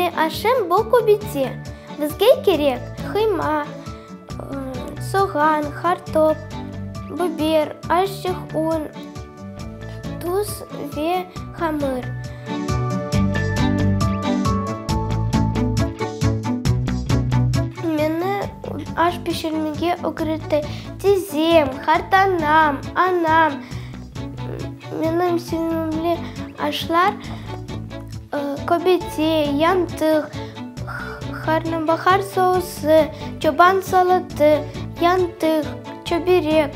Sevimli aşım bu köbete. Bizge kerek qıyma, soğan, qartop, biber, azçıq un, tuz ve hamır. Meni aş pişirmege ögretti tizem, qartanam, anam. Menim sevimli aşlar, köbete, yantıq, qarnabahar sousı, çoban salatı, yantıq, çöberek.